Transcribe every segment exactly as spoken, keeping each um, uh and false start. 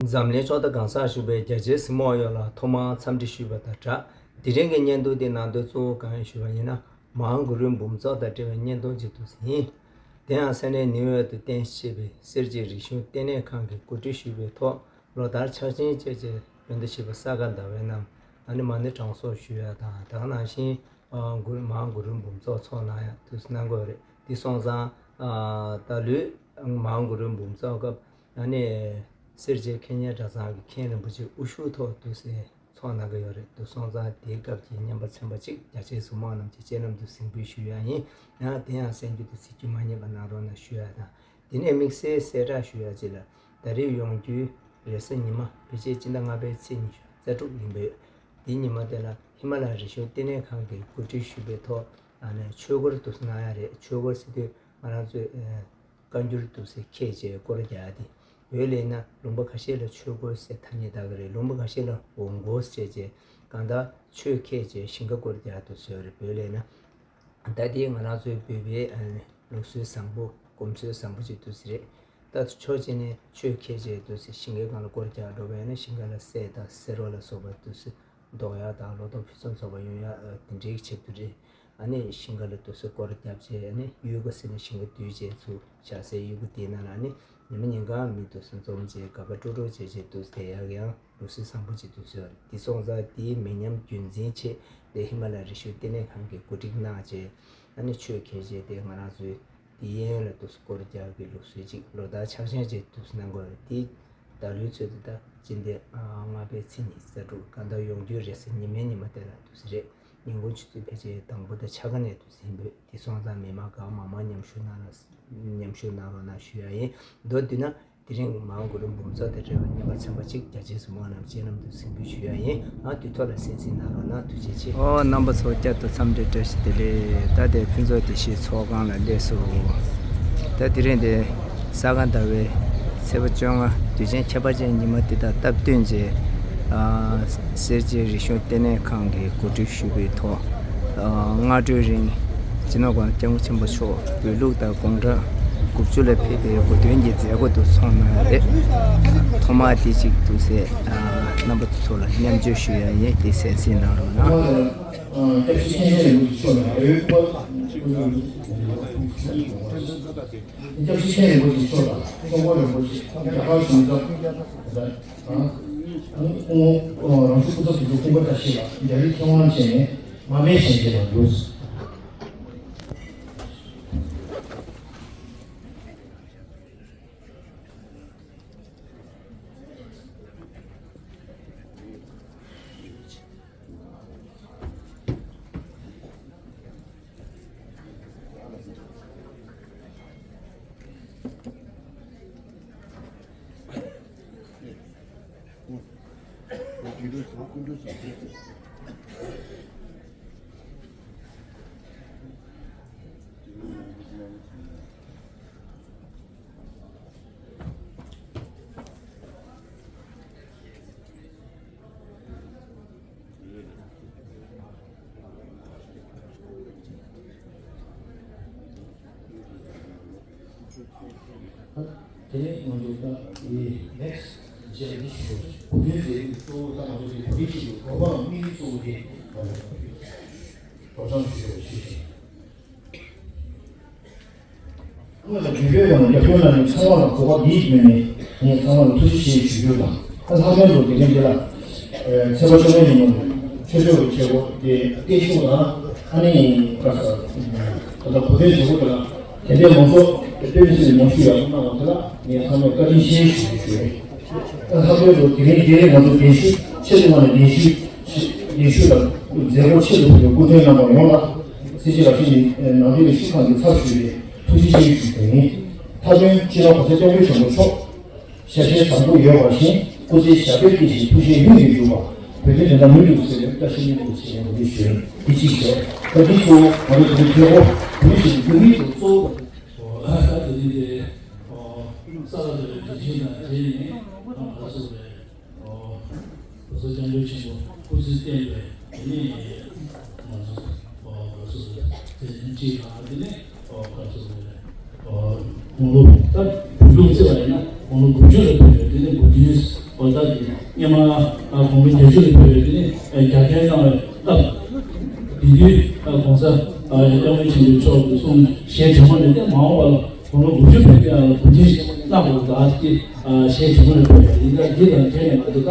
འཛམ་གླིང་ཕྱོགས་མཐའ་གང་སར་བཞུགས་པའི་རྒྱ་ཆེའི་གཟིགས་མོ་བ་ཡོངས་ལ་ཐོག་མར་འཚམས་འདྲི་ཞུས་པ་དང་སྦྲགས། དེ་རིང་གི་བརྙན་ཐུང་འདི་ནང་དོན་གཙོ་བོ་གང་ཡིན་ཞུས་པ་ཡིན་ན། མའོ་གུ་རུའི་འབུམ་ཚོགས་དང་འབྲེལ་བའི་བརྙན་ཐུང་ཅིག་ཏུ་ཡིན། དེ་ཡང་སེ་ནེ་ནིའུ་ཡོག་ཏུ་རྟེན་གཞི་བྱས་པའི་སེར་བྱེས་རིག་གཞུང་ལྟེ་གནས་ཁང་གིས་གོ་སྒྲིག་ཞུས་པའི་ཐོག་ལོ་ལྟར་ཕྱག་ཆེན་བཅས་ཀྱི་སྤུན་ཟླ་ཞིག་པ་ས་ག་ཟླ་བའི་ནང་ཨ་ནི་མ་ཎི་གྲངས་གསོག་ཞུ་ཡ་དང་། ད་ག་ནང་བཞིན་ཨ་གུ་རུ་མའོ་གུ་རུའི་འབུམ་ཚོགས་ཚོགས་གནང་ཡ་དུས་སུ་གནང་དགོས་རེད། དེ་སོང་ཙང་ཨ་ད་ལོའི་མའོ་གུ་རུའི་འབུམ་ཚོགས་སྐབས་ཨ་ནི་སེར་བྱེས་མཁས་སྙན་གྲྭ་ཚང་གི་མཁན་རིན་པོ་ཆེ་དབུ་བཞུགས་ཐོག་དུས་སུ་ཚོགས་གནང་གི་ཡོད་རེད། དུས་སོང་ཙང་དེའི་སྐབས་ཀྱི་རྔན་པ་ཚན་པ་གཅིག་རྒྱ་ཆེའི་གཟིགས་མོ་བ་རྣམས་ཀྱི་སྤྱན་ལམ་དུ་གཟིགས་འབུལ་ཞུ་ཡ་ཡིན། ཡང་དེ་ཡང་གསན་རྒྱུ་དང་གཟིགས་རྒྱུ་མ་བསྙེལ་བ་གནང་རོགས་གནང་ཞུ་ཡ་དང་། དེ་ནས་དམིགས་བསལ་གསལ་བསྒྲགས་ཞུ་ཡ་གཅིག་ལ། ད་རེས་ཡོང་རྒྱུའི་རེས་གཟའ་ཉི་མ་ཕལ་ཆེར་སྤྱི་ཟླ་ལྔ་པའི་ཚེས་ཉི་ཤུ་རྩ་དྲུག་ཡིན་པས། དེའི་ཉི་མ་དེ་ལ་ཧི་མ་ལ་ཡའི་རིག་གཞུང་ལྟེ་གནས་ཁང་གིས་གོ་སྒྲིག་ཞུས་པའི་ཐོག་ཨ་ནི་ཆོས་སྐོར་དུ་གནང་ཡ་རེད། ཆོས་སྐོར་ཟེར་དུས་ང་རང་ཚོས་ཨ་བཀའ་འགྱུར་དུ་ཟེར་ཁྱེད་ཅེས་སྐོར་རྒྱག་སྟེ། བོད་ལས་ན་ལུང་པ་ཁ་ཤས་ལ་ཆོས་སྐོར་ཟེར་ཐ་སྙད་བཏགས་ཀྱི་རེད། ལུང་པ་ཁ་ཤས་ལ་འོང་སྐོར་ཟེར་བྱས། གང་ལྟར་ཆོས་ཁྱེད་ཅེས་ཞིང་ཁ་སྐོར་རྒྱག་དུ་བཟོས་རེད། བོད་ལས་ན་ད་ལྟའི་ང་རང་ཚོའི་བོད་པའི་ཨ་ནི་ལུགས་སྲོལ་བཟང་པོ་གོམས་སྲོལ་བཟང་པོ་ཅིག་དུ་ཟེར་རེད། ད་ཕྱོགས་གཅིག་ནས་ཆོས་ཁྱེད་ཅེས་དུ་ཟེར་ཞིང་ཁའི་སྒང་ལ་སྐོར་རྒྱག་འགྲོ་བས་ན་ཞིང་ཁ་ལ་སྲན་དང་སེར་བ་ལ་སོགས་པ་དུ་ཟེར། ལྡོག་ཡ་དང་ལོ་ཏོག་ཕུན་སུམ་ཚོགས་པ་ཡོང་ཡ་དེ་འདྲའི་ཆེད་དུ་རེད། ཨ་ནི་ཞིང་ཁ་ལ་དུ་སེ་སྐོར་རྒྱབ་བྱས། ཨ་ནི་གཡུས་ཁ་ཟེར་ན་ཞིང་ཁ་དུས་བྱས་ཚུར་བཞག་སའི་གཡུས་ཁ་དེའི་ནང་ལ་ཨ་ནི་ཉི་མ་ཉིན་གང་མི་དུ་སེ་འཛོམས་བྱས་དགའ་དགའ་སྤྲོ་སྤྲོ་བྱས་བྱས་དུ་བསྡད་ཡག་ཡང་ལུགས་སྲོལ་བཟང་པོ་ཅིག་དུ་སེ་ཡོད་རེད། དེ་སོང་ཙང་དེའི་མི་ཉམས་རྒྱུན་འཛིན་ཆེད་དེ་ཧི་མ་ལ་ཡའི་རི་ཤུ་ལྟེ་གནས་ཁང་གིས་གོ་སྒྲིག་གནང་བྱས། ཨ་ནི་ཆོས་ཁྱེད་ཅེས་དེ་ང་རང་ཚོའི་དེའི་གཡས་གཡོན་ལ་དུ་སེ་སྐོར་རྒྱག་གི་ལུགས་སྲོལ་ཅིག་ལོ་ལྟར་ཕྱག་ཆེན་བཅས་དུ་སེ་གནང་དགོས་རེད། དེ་ད་ལོའི་ཚོད་དུ་ད་སྤྱི་ཟླ་ལྔ་པའི་ཚེས་ཉི་ཤུ་རྩ་དྲུག་གང་ལྟར་ཡོང་རྒྱུའི་རེས་གཟའ་ཉི་མའི་ཉི་མ་དེ་ལ་དུ་སེ་རེད། ཉིན་གུང་ཆུ་ཚོད་ཕལ་ཆེར་དང་པོ་དང་ཕྱེད་ཀ་ནས་དུ་སེ་ཡིན་པས། དེ་སོང་ཙང་མི་མང་གང་མང་མང་མཉམ་ཞུགས་གནང་རོགས། མཉམ་ཞུགས་གནང་རོགས་གནང་ཞུ་ཡ་ཡིན། མདོར་བསྡུས་ན་དེ་རིང་མའོ་གུ་རུ་འབུམ་ཚོགས་དང་འབྲེལ་བའི་རྔན་པ་ཚན་པ་གཅིག་རྒྱ་ཆེའི་གཟིགས་མོ་བ་རྣམས་སྤྱན་ལམ་དུ་གཟིགས་འབུལ་ཞུ་ཡ་ཡིན། ང་དུས་ཐོག་ལ་གསན་གཟིགས་གནང་རོགས་གནང་། ཐུགས་རྗེ་ཆེ། ཨོ། རྣམ་པ་ཚོ་བསྐྱར་དུ་འཚམས་འདྲི་བཀྲ་ཤིས་བདེ་ལེགས། ད་ལྟའི་ཕུན་ཚོགས་བདེ་སྐྱིད་ཚོགས་ཁང་ལ་སླེབས་སོང་། ད་དེ་རིང་དེ་ས་ག་ཟླ་བའི་ཚེས་པ་བཅོ་ལྔ་དུས་ཆེན་ཁྱད་པར་ཅན་ཉི་མ་འདི་དང་སྟབས་བསྟུན་བྱས། ཨ་སེར་བྱེས་རིག་གཞུང་ལྟེ་གནས་ཁང་གིས་གོ་སྒྲིག་ཞུས་པའི་ཐོག་ཨ་སྔ་དྲོའི་རིང་སྤྱི་ནོར་༸གོང་ས་༸སྐྱབས་མགོན་ཆེན་པོ་མཆོག་བོད་ལུགས་དང་དགུང་གྲངས་དགུ་བཅུ་ལ་ཕེབས་པའི་གོ་སྟོན་གྱི་མཛད་སྒོ་དུ་ཚོགས་གནང་བ་རེད། ཐོག་མར་དེ་གཅིག་ཏུ་ཟེར་ཨ་རྣམ་པ་ཚོ་ལ་མཉམ་སྤྱོད་ཞུ་ཡ་ཡིན། དེ་གསན་གཟིགས་གནང་རོགས་གནང་། སྐྱབས་རྗེ་མཁན་ཆེན་རིན་པོ་ཆེ་མཆོག་ནས་སྐྱབས་རྗེ་མཁན་ཆེན་རིན་པོ་ཆེ་མཆོག་དང་ཆོས་འཁོར་རིན་པོ་ཆེ་རྒྱ་གར་གཞུང་ཚབ་དང་སྐུ་ཚབ་དེ་ཚོ་སྐུ་པར་བཀྲ་ཤིས་ལ་རྒྱ་རིགས་མཁས་དབང་བཅས་ནས་མར་མེ་ཞལ་མཇལ་བར་འདུག། དེ་ནས་ང་ཚོ་ད་ནེག་སི་ཇེན་ནི་ཞུ་བོད་དོན་མཛད་རིམ་གཙོ་བོ། ད་ང་ཚོ་དེ་བོད་རིགས་ཀྱི་གོ་འཕང་དམིགས་ཡུལ་གཙོ་བོ་དེ་ང་ཚོ་བོད་ཀྱི་བོད་ལྗོངས་ཞུ་བ་ཞུ་ཞིང་། སྔོན་ལ་རྒྱུན་སྤེལ་དང་རྒྱབ་སྐྱོར་གནང་མཁན་ཚང་མ་ལ་གོ་སྐབས་འདིའི་བརྒྱུད་ནས་ངས་ཚང་མ་ལ་ཐུགས་རྗེ་ཆེ་ཞུ་རྒྱུ་དང་། ཨ་ལྷག་དོན་དུ་དེ་རིང་འདི་ལ་ཚེས་པ་བཅོ་ལྔའི་ཉིན་མོ་ཆོས་ཕྱོགས་ཀྱི་བྱེད་སྒོ་དེ་སྟོན་ཞུ་དང་། ཨ་ནི་ག་ས་ད་ལྟ་གོ་སྟོན་བྱེད་སྒོ་དེ་ལ་དད་ལྡན་མང་ཚོགས་སྟོན་ཚུལ་གྱི་ཉམས་ཞིབ་ཡག་པོ་གནང་བ་དེ་ལ་ངས་ཚང་མས་བཀའ་དྲིན་ཆེ་ཞུ་རྒྱུ་ཞུ་རེད། ཨ་ལྷག་དོན་དུ་དེ་རིང་དེ་རིང་ང་ཚོ་གདན་ཞུ་ཆེད་དུ་མ་ནས་གདན་ཞུ་གདན་ཞུ་དང་མཛད་སྒོ་ཆེད་དུ་ཕེབས་པའི་སྐུ་མགྲོན་རྣམ་པ་ཡོངས་ལ་སྲིད་སྤྱི་རབ་བརྟན་ནང་བསྟན་ལས་ཞུགས་ཁང་གི་ཚབ་ཞུས་ཏེ་ཐུགས་རྗེ་ཆེ་ཞུ་རྒྱུ་ཡིན། མཐའ་དོན་སྤྱི་ནོར་༸གོང་ས་༸སྐྱབས་མགོན་ཆེན་པོ་མཆོག་ཞབས་ཞལ་བཟང་པོ་ཡོད་པ་བཞིན་སྐུ་ཚེ་ཞབས་པད་བརྟན་ཅིང་ཐུགས་བཞེད་ཡུན་རིང་འགྲུབ་པ། བོད་དོན་དོན་དག་མུ་མཐུད་ཟེར་བའི་བཀྲ་ཤིས་སྨོན་འདུན་ཞུ་ཡ་འདི་ཞུ་ཡིན། འདི་གཅིག་བྱས། ད་འདི་ཚོ་ང་ཚོ་དེ་ཚོའི་ཐད་གོ་བོད་ཀྱི་བོད་མིའི་གཙོ་བོ། ཨོ་ད་དེ་རིང་དེ་ཨོ་ས་ག་ཟླ་བའི་དུས་ཆེན་དང་འབྲེལ་ནས་ཨ་ག་སོགས་པའི་ཨོ་༸གོང་ས་༸སྐྱབས་མགོན་ཆེན་པོ་སྐུ་ཚེ་བརྟན་པའི་དེ་ནས་ང་ཚོ་ཨོ་ག་སོགས་པའི་དེ་རིང་ཅིག་དང་དེ་ནས་ཨོ་ག་སོགས་པའི་ཨོ་དགུང་ལོ་ད་བོད་ལུགས་བརྩི་བ་ཡིན་ན་དགུང་ལོ་དགུ་བཅུ་ལ་ཕེབས་པའི་དེ་ནས་དགུང་ལོ་ བ་ད་དེ་སྔོན་མ་གོང་མའི་རྒྱལ་རྒྱུད་ལ་ཕེབས་པའི་དེ་ནི་རྒྱ་སྐད་གནང་བའི་སྐབས། དེ་དུས་གོང་ས་སྐྱབས་མགོན་ཆེན་པོ་མཆོག་གིས་གསུངས་ཞལ་དྲི་མ་ནི་ཏེ་མ་འོངས་པ་ལ་དགུང་ལོ་དགུ་བཅུ་ཕེབས་ཀྱི་ཡང་ལ་གོ་སྒྲིག་གནང་དགོས་ད་ཅེས་ཞལ་དྲི་མ་ནི་ཕེབས་པ་ཡིན། ད་འདི་དང་འབྲེལ་ནས་ང་ཚོ་ད་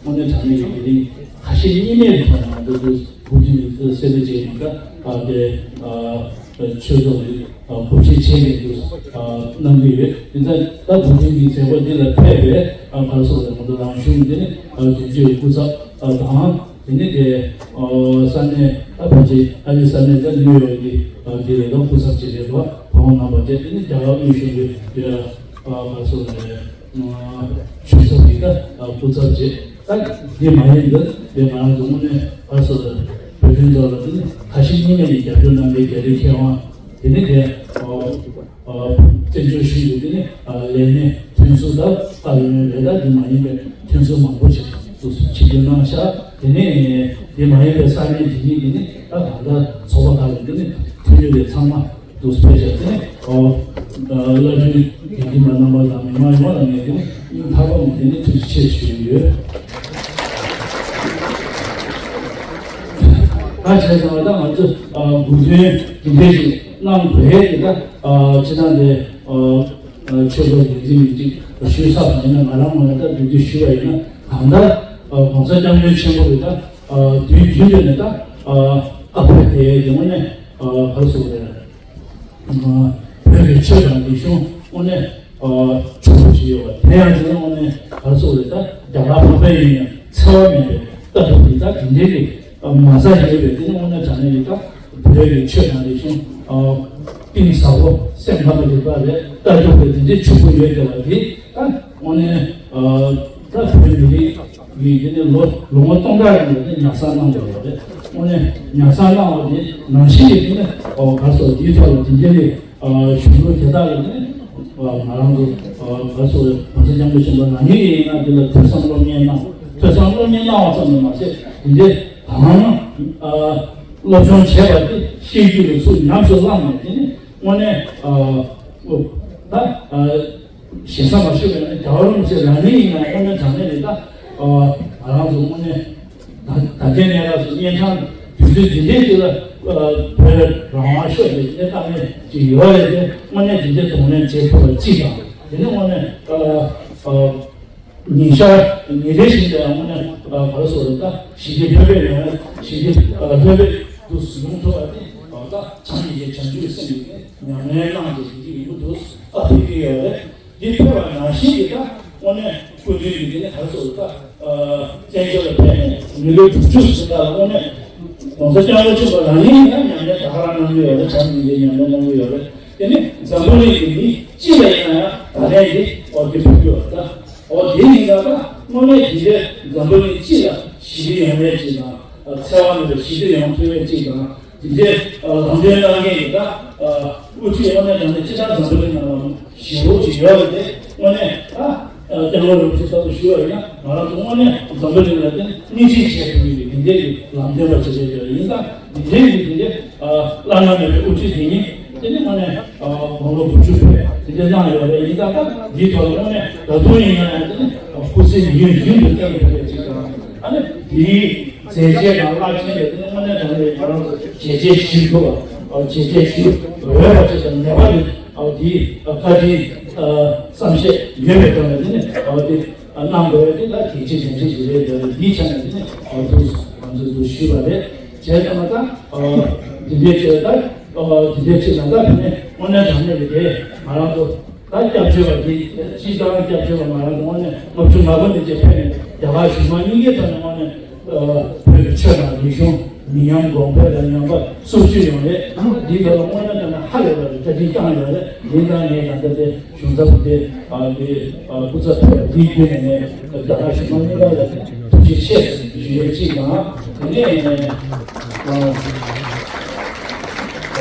དངོས་གནས་དྲང་གནས་ཀྱི་དེ་རིང་ཁ་ཞེ་གཉིས་མེད་ཀྱི་ཐོག་ནས་ང་ཚོ་གོ་སྒྲིག་ནི་སེ་རེ་བྱས་ནས་ད་དེ་ཆོས་ཚོགས་ཀྱི་གོ་སྒྲིག་བྱས་ནས་གནང་གི་ཡོད། དེ་ད་ད་གོ་སྒྲིག་གི་མཛད་སྒོ་འདི་ལ་ཕེབས་པའི་ག་རེ་ཟེར་ང་ཚོ་རང་གཞུང་འདི་ནི་དོན་གཅོད་སྐུ་ཚབ་དང་། དེ་ནས་དེ་ས་གནས་ད་ཕལ་ཆེར་ཨ་རིའི་ས་གནས་ད་ནིའུ་ཡོག་གི་དེ་རེད། ད་སྐུ་ཚབ་ཅིག་རེད། ད་བོང་རྣམ་པ་བཅས། དེ་ནས་རྒྱ་གར་དབུས་གཞུང་གི་དེ་ག་ཚོ་རེད། ཆོས་ཚོགས་ཀྱི་ད་སྐུ་ཚབ་བཅས། ད་འདི་མ་ཡིན་ད་དེ་ང་རང་ཚོ་དངོས་གནས་ག་ཚོ་རེད། བོད་དོན་ཐོག་ལ་དེ་ནི་ཁ་ཞེ་གཉིས་མེད་ཀྱི་རྒྱབ་སྐྱོར་གནང་མཁན་རྒྱ་རིགས་མཁས་དབང་། དེ་ནས་དེ་བཙན་བྱོལ་གཞུང་གི་དེ་ནི་ལས་སྣེ་ཐོན་ཚུལ་ད་ལྟ་ཡོད་རེད། ད་འདི་མ་ཡིན་པའི་ཐོན་ཚུལ་མང་པོ་ཞིག་ཏུ་ཆིབས་བསྒྱུར་གནང་ཤག་དེ་ནས་འདི་མ་ཡིན་པའི་ས་གནས་དེ་ཉིད་ཀྱི་ནི་ད་གང་ལྟར་ཚོགས་པ་ཁག་ལ་དེ་ནི་ཐུགས་རྗེ་ལས་ཚང་མ་ཏུ་སྤེལ་བྱས་དེ་ནི་ཨོ་བླ་སྤྲུལ་དགེ་འདུན་པ་རྣམ་པ་དང་མི་མང་ཡོངས་ལ་ངས་དེ་ནི་སྙིང་ཐག་པ་ནས་དེ་ནི་ཐུགས་རྗེ་ཆེ་ཞུ་གི་ཡོད། ད་བྱས་ཙང་ད་ང་ཚོ་དགོས་འདུན་དེ་འདྲས་ཞིག་གནང་དགོས་ཡས་དེ་ད་ཅི་ད་འདི། ཆོས་ཚོགས་འགན་འཛིན་མི་གཅིག་ཞུས་ཚར་བ་ཡིན་ན། ང་རང་ངོས་ནས་ད་འབུལ་རྒྱུ་ཞུས་པ་ཡིན་ན། གང་ལྟར་༸གོང་ས་༸སྐྱབས་མགོན་ཆེན་པོ་གི་ད་དུས་རྒྱུན་དུ་ནས་ད་བཀའ་ཕེབས་དེ་ཡི་ངོས་ནས་ག་རེ་ཟེར་དགོས་རེད། བོད་ཀྱི་ཆོས་དང་རིག་གཞུང་དངོས་གནས་ཕྱུག་པོ་ཞིག་ཡོད་པ་དེ་ཡང་དེ་ནི་དངོས་གནས་ག་རེ་ཟེར་དགོས་རེད། ད་རྒྱ་གར་འཕགས་པའི་ཡུལ་ནས་འཚེ་བ་མེད་པའི་ལྟ་གྲུབ་ཀྱི་ད་དེ་འདྲའི་གི་མ་རྩ་ཡོད་པའི་དེ་ནི་དངོས་གནས་དྲང་གནས་ཀྱི་ད། བོད་ཀྱི་ཆོས་དང་རིག་གཞུང་གཏིང་ཟབ་པོ་སེམས་ཁ་ལ་རིག་པ་རེད། ལྟ་གྲུབ་རེད། དེ་འདྲའི་ཕྱུག་པོ་ཡོད་བསྡད་པ་འདི་ད་དངོས་གནས་ད་བོད་མི་རིགས་ཀྱི་དེ་ནས་ལོ་ལོ་ངོ་སྟོང་ཕྲག་རིང་ལ་དེ་ཉར་ཚགས་གནང་དགོས་པ་རེད། དངོས་གནས་ཉར་ཚགས་གནང་བ་དེ་ནང་བཞིན་གྱི་དེ་ནས་ཨོ་ག་རེ་ཟེར་དེའི་ཐོག་ལ་དེ་འདྲའི་གཞུང་ལུགས་དེ་དག་ལ་དེ་ནས་ང་རང་ཚོ་ག་རེ་ཟེར་གོང་ས་སྐྱབས་མགོན་ཆེན་པོ་རང་ཉིད་ཡིན་ན་དེ་ལ་ཐོས་བསམ་སློབ་གཉེར་གནང་། ཐོས་བསམ་སློབ་གཉེར་གནང་བ་ཙམ་དུ་མ་ཟད་དེ་འདྲའི་དང་། སློབ་སྦྱོང་བྱས་པ་དེ་ཤེས་རྒྱུད་ལ་ཚུར་ཉམས་སུ་བླངས་ནས། དེ་ནི་དངོས་གནས་ཨ་ད་ཨ་ཞེ་ས་མ་ཞུ་བས་ན། རྒྱལ་བ་རིན་པོ་ཆེ་རང་ཉིད་ཡིན་ན་དངོས་གནས་དྲང་གནས་རེད། ད་ཨ་ང་རང་ཚོ་དངོས་གནས་ད་ད་ལྟའི་གནས་སྐབས་སུ་གཉན་འཕྲང་དུས་ཚོད་འདི་འདྲའི་ཞིག་ལ་ཨ་བོད་རང་དབང་ཤོར་བའི་གནས་སྟངས་ཅིག་ཡོད་རེད་དེ། དངོས་གནས་དེ་འདྲའི་གདོང་ལེན་བྱེད་ཐུབ་པ་གཅིག་དང་། དེ་ནི་དངོས་གནས་ཨ་ཨ། ཉིན་ཞག་ཉིན་རེ་བཞིན་དུ་ཡང་དངོས་གནས་ག་རེ་ཟེར་དགོས་རེད། ད་ཞི་བདེ་ལྷོད་པའི་ཡོང་བའི་ཞི་བདེ་ལྷོད་པའི་དུ་ཡོང་ཐུབ་པ་དེ་ད་བྱམས་ཀྱི་བྱང་ཆུབ་སེམས་ཀྱི་ཉམས་ལེན་གནང་བྱས་ཞི་བདེ་ཡོང་གི་འདུག་ཨ་ཕི་ཀི་ཡོད་རེད། འདི་ཕེབས་པ་ནང་བཞིན་གྱི་ད་དངོས་གནས་སྐུ་མདུན་གྱི་དེ་ནས་ག་རེ་ཟེར་དགོས་རེད། ད་བཙན་བྱོལ་ལ་ཕེབས་ནས་མི་ལོ་དྲུག་ཅུ་ཟིན་པ་ལ་དངོས་གནས་གོང་ས་སྐྱབས་མགོན་ཆེན་པོ་རང་ཉིད་ཡང་ཉམས་ལེན་ད་ག་རང་གནང་གི་ཡོད་རེད། བྱམས་སྙིང་རྗེ་ཉམས་ལེན་གནང་གི་ཡོད་རེད། དེ་ནས་འཛམ་བུ་གླིང་གི་མི་སྤྱི་ལ་ཡིན་ན་ཡང་ད་ལན་འདི་ཨོ་དེ་ཕུལ་གྱི་ཡོད་རེད། ད་ཨོ་དེ་ཡིན་ན་ད་དངོས་གནས་དེ་འདྲའི་འཛམ་བུ་གླིང་སྤྱི་ལ་ཞི་བདེ་ཡོང་ཡས་ཅིག་དང་། འཚེ་བ་མེད་པའི་ཞི་བདེ་ཡོང་ཐུབ་ཡས་ཅིག་དང་། དེ་འདྲའི་ལམ་སྟོན་གནང་མཁན་གྱི་ད་དབུ་ཁྲིད་དངོས་གནས་དྲང་གནས་སྤྱི་བཏང་འཛམ་བུ་གླིང་ནང་ལ་ཞེ་པོ་ཅིག་ཡོད་རེད་དེ། དངོས་གནས་ད་སྐྱབས་མགོན་རིན་པོ་ཆེ་ལྟ་བུ་ཞུ་བ་ཡིན་ན། ང་རང་ཚོ་དངོས་གནས་འཛམ་བུ་གླིང་ལ་དེ་སྣེ་ཁྲིད་བྱེད་ཐུབ་ཀྱི་རེད། དེ་འདྲའི་གི་ལམ་སྟོན་པ་བྱེད་བྱེད་ཀྱི་རེད། ཡིན་ཙང་དེ་འདྲའི་གི་དེ་འདྲའི་བླ་ན་མེད་པའི་དབུ་ཁྲིད་དེ་ཉིད་དེ་ནི་དངོས་གནས་དགུང་ལོ་དགུ་བཅུ་ཕེབས་དེ་འདྲའི་གནང་ཡོད་རེད། ཡིན་ཙང་ད་འདིའི་ཐོག་ལ་དངོས་གནས་ད་དུང་ཡིན་ན་ཡང་དེ་ནི་སྐུ་ཚེ་ཡུན་རིང་དུ་བརྟན་ཐུབ་པའི་ཅིག་དང་། ཨ་ནི་དེའི་མཛད་རྗེས་དང་རླབས་ཆེན་དེ་དེ་ནི་དངོས་གནས་དྲང་གནས་ང་རང་ཚོ་བྱས་རྗེས་གཟིགས་ཐུབ་པ། བྱས་རྗེས་གཟིགས་འོས་པ་ཅིག་དང་། ངེས་པར་དུ་འདིའི་བཀའ་དྲིན་བསམ་ཤེས་ཡོད་པའི་ཐོག་ནས་དེ་ནི་དེ། གནང་དགོས་ཡ་དེ་ད་གལ་ཆེ་འགན་ཆེ་ཞིག་རེད། འདིའི་ཆ་ནས་དེ་ནི་ཨ་ཐུགས་ང་ཚོས་ཐུགས་ཞུས་པ་རེད། བྱས་ཙང་ད་དེ་འདྲའི་ཆེད་ད་དེ་འདྲའི་ཆེད་ད་ད་དེ་ནས་དངོས་གནས་དྲང་གནས་ཀྱི་དེ་ང་རང་ཚོ་ད་སྐྱབས་བཅོལ་བ་དེ་སྤྱིར་བཏང་སྐྱབས་བཅོལ་བ་ང་རང་ཚོ་དངོས་གནས་ལྔ་བཅུ་ང་དགུ་ནས་བཅས་ཕེབས་ནས་རྒྱ་གར་གཞུང་མང་གཉིས་ཀའི་ཐོག་ནས་དངོས་གནས་བོད་ཀྱི་ཆོས་དང་རིག་གཞུང་མི་ཉམས་གོང་འཕེལ་དང་ཉམས་པ་སོར་ཆུད་ཡོང་རེད། འདིའི་ཐོག་ལ་དངོས་གནས་དྲང་གནས་ཧ་ལས་པ་རེད། བཀའ་དྲིན་བསྐྱངས་ཡོད་རེད། ཡིན་ཙང་ངས་ད་ལྟ་དེ། གཞུང་ཚབ་དེ་ཨ་དེ་ཨ་སྐུ་ཚབ་ཕེབས་པ་དེའི་བརྒྱུད་ནས་ནས་རྒྱ་གར་གཞུང་མང་གཉིས་ཀ་ལ་ཐུགས་རྗེ་ཆེ་ཞུ་ཡས་གཅིག་དང་། དེ་ནས་ཨ་